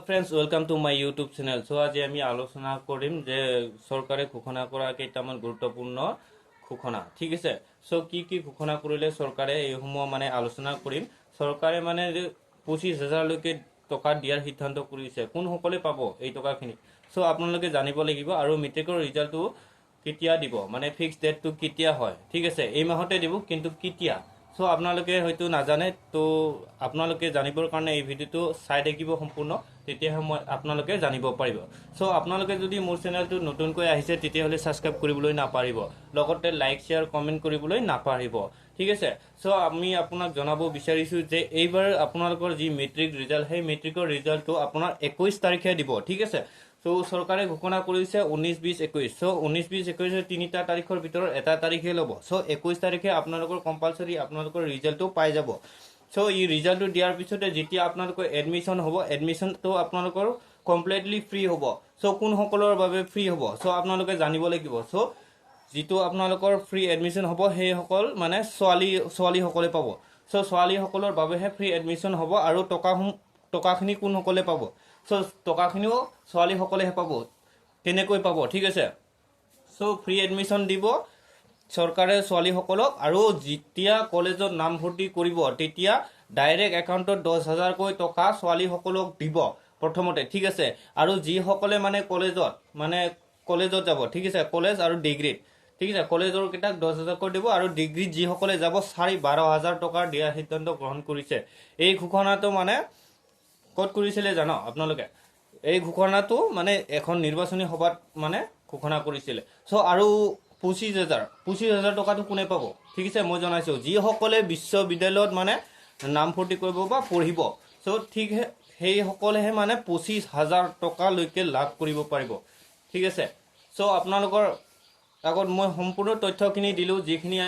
Friends, welcome to my YouTube channel. So আজি আমি আলোচনা কৰিম যে চৰকাৰে ঘোষণা কৰা কেইটামান গুৰুত্বপূৰ্ণ ঘোষণা, ঠিক আছে? চ' কি কি ঘোষণা কৰিলে চৰকাৰে, এইসমূহ মানে আলোচনা কৰিম। চৰকাৰে মানে যে 25 হাজাৰলৈকে টকা দিয়াৰ সিদ্ধান্ত কৰিছে, কোনসকলে পাব এই টকাখিনি, চ' আপোনালোকে জানিব লাগিব। আৰু মেট্ৰিকৰ ৰিজাল্টটো কেতিয়া দিব, মানে ফিক্স ডেটটো কেতিয়া হয়, ঠিক আছে? এই মাহতে দিব, কিন্তু কেতিয়া, চ' আপোনালোকে হয়তো নাজানে। তো আপোনালোকে জানিবৰ কাৰণে এই ভিডিঅ'টো চাই থাকিব সম্পূৰ্ণ, তেতিয়াহে মই আপোনালোকে জানিব পাৰিব। চ' আপোনালোকে যদি মোৰ চেনেলটো নতুনকৈ আহিছে, তেতিয়াহ'লে ছাবস্ক্ৰাইব কৰিবলৈ নাপাহৰিব, লগতে লাইক, শ্বেয়াৰ, কমেণ্ট কৰিবলৈ নাপাহৰিব, ঠিক আছে? চ' আমি আপোনাক জনাব বিচাৰিছোঁ যে এইবাৰ আপোনালোকৰ যি মেট্ৰিক ৰিজাল্ট, সেই মেট্ৰিকৰ ৰিজাল্টটো আপোনাৰ 21 তাৰিখে দিব, ঠিক আছে? চ' চৰকাৰে ঘোষণা কৰিছে 19, 20, 21। চ' 19, 20, 21ৰ তিনিটা তাৰিখৰ ভিতৰত এটা তাৰিখে ল'ব। চ' 21 তাৰিখে আপোনালোকৰ কম্পালচৰি আপোনালোকৰ ৰিজাল্টটো পাই যাব। চ' এই ৰিজাল্টটো দিয়াৰ পিছতে যেতিয়া আপোনালোকৰ এডমিশ্যন হ'ব, এডমিশ্যনটো আপোনালোকৰ কমপ্লিটলি ফ্ৰী হ'ব। চ' কোনসকলৰ বাবে ফ্ৰী হ'ব, চ' আপোনালোকে জানিব লাগিব। চ' যিটো আপোনালোকৰ ফ্ৰী এডমিশ্যন হ'ব, সেইসকল মানে ছোৱালীসকলে পাব। চ' ছোৱালীসকলৰ বাবেহে ফ্ৰী এডমিশ্যন হ'ব। আৰু টকাখিনি কোনসকলে পাব? চ' টকাখিনিও ছোৱালীসকলেহে পাব। কেনেকৈ পাব, ঠিক আছে? চ' ফ্ৰী এডমিশ্যন দিব চৰকাৰে ছোৱালীসকলক আৰু যেতিয়া কলেজত নামভৰ্তি কৰিব, তেতিয়া ডাইৰেক্ট একাউণ্টত 10 হাজাৰকৈ টকা ছোৱালীসকলক দিব প্ৰথমতে, ঠিক আছে? আৰু যিসকলে মানে কলেজত যাব, ঠিক আছে, কলেজ আৰু ডিগ্ৰীত, ঠিক আছে, কলেজৰ কেইটাক 10 হাজাৰকৈ দিব আৰু ডিগ্ৰীত যিসকলে যাব, 12.5 হাজাৰ টকাৰ দিয়াৰ সিদ্ধান্ত গ্ৰহণ কৰিছে। এই ঘোষণাটো মানে ক'ত কৰিছিলে জানো আপোনালোকে? এই ঘোষণাটো মানে এখন নিৰ্বাচনী সভাত মানে ঘোষণা কৰিছিলে। চ' আৰু 25 হাজাৰ টকাটো কোনে পাব? ঠিক আছে, মই জনাইছোঁ, যিসকলে বিশ্ববিদ্যালয়ত মানে নামভৰ্তি কৰিব বা পঢ়িব, চ' ঠিক সেইসকলেহে মানে 25 হাজাৰ টকালৈকে লাভ কৰিব পাৰিব, ঠিক আছে? চ' আপোনালোকৰ আগত মই সম্পূৰ্ণ তথ্যখিনি দিলোঁ, যিখিনি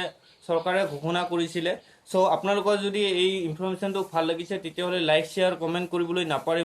চৰকাৰে ঘোষণা কৰিছিলে। চ' আপোনালোকৰ যদি এই ইনফৰমেশ্যনটো ভাল লাগিছে, তেতিয়াহ'লে লাইক, শ্বেয়াৰ, কমেণ্ট কৰিবলৈ নাপাহৰিব।